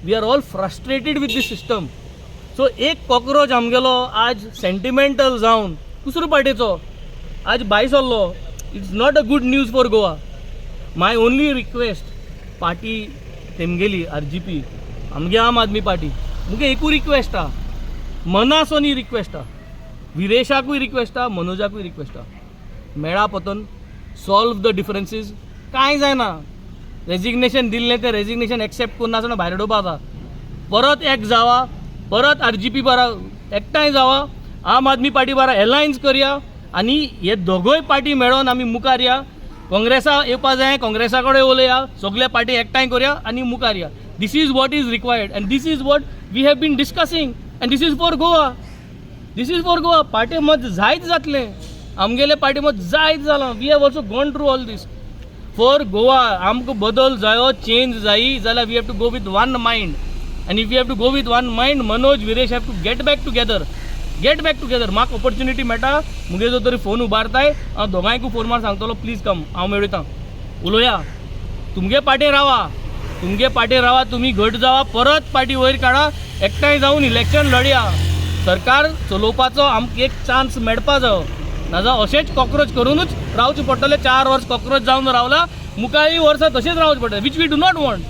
We are all frustrated with this system. So एक cockroach आमगेलो आज सेंटिमेंटल जावन दुसरो पार्टेचो आज भायर सरलो, it's not a good news for Goa. My only request, party तेमगेली आरजीपी, आमगे आम आदमी पार्टी, मुगे एकूय रिक्वेस्ट आहा, मनासोन ही रिक्वेस्ट आहा, विरेशाकूय रिक्वेस्ट आहा, मनोजाकूय रिक्वेस्ट आहा, मेळा पतन, सॉल्व the differences. कांय जायना, रेजिग्नेशन दिल्लें तें रेजिग्नेशन एक्सेप्ट करून नासतना भायर उडोवपा आतां. परत एक जावा, परत आरजीपी बारा एकठांय जावा, आम आदमी पार्टी बारा एलायन्स करया आनी हे दोगूय पार्टी मेळोन आमी मुखार या. काँग्रेसा येवपा जाय, काँग्रेसा कडेन उलया, सगळे पार्टी एकठांय करया आनी मुखार या. This is what is required and this is what we have been discussing and this is for Goa, this is for Goa. Party मत जायत जातलें, आमगेले पार्टी मत जायत जालां. We have also gone through all this for Goa. आमकां बदल जायो, चेंज जायी जाल्यार we have to go with one mind and if you have to go with one mind, Manoj, Viresh have to get back together, get back together. म्हाका opportunity मेळटा, मुगे जो तरी फोन उबारताय, हांव दोगांयकूय फोन मार सांगतलो, प्लीज कम, हांव मेळयता, उलोवया. तुमगे पार्टी रावा, तुमगे पार्टी रावा, तुमी घट जावा, परत पार्टी वयर काडा, एकठांय जावन इलेक्शन लढया. सरकार चलोवपाचो आमकां एक चान्स मेळपा जायो, नाजाल्यार अशेंच कॉक्रोच करूनच रावचें पडटलें. 4 वर्स कॉक्रोच जावन रावला, मुखारय वर्सां तशेंच रावचें पडटलें, which we do not want.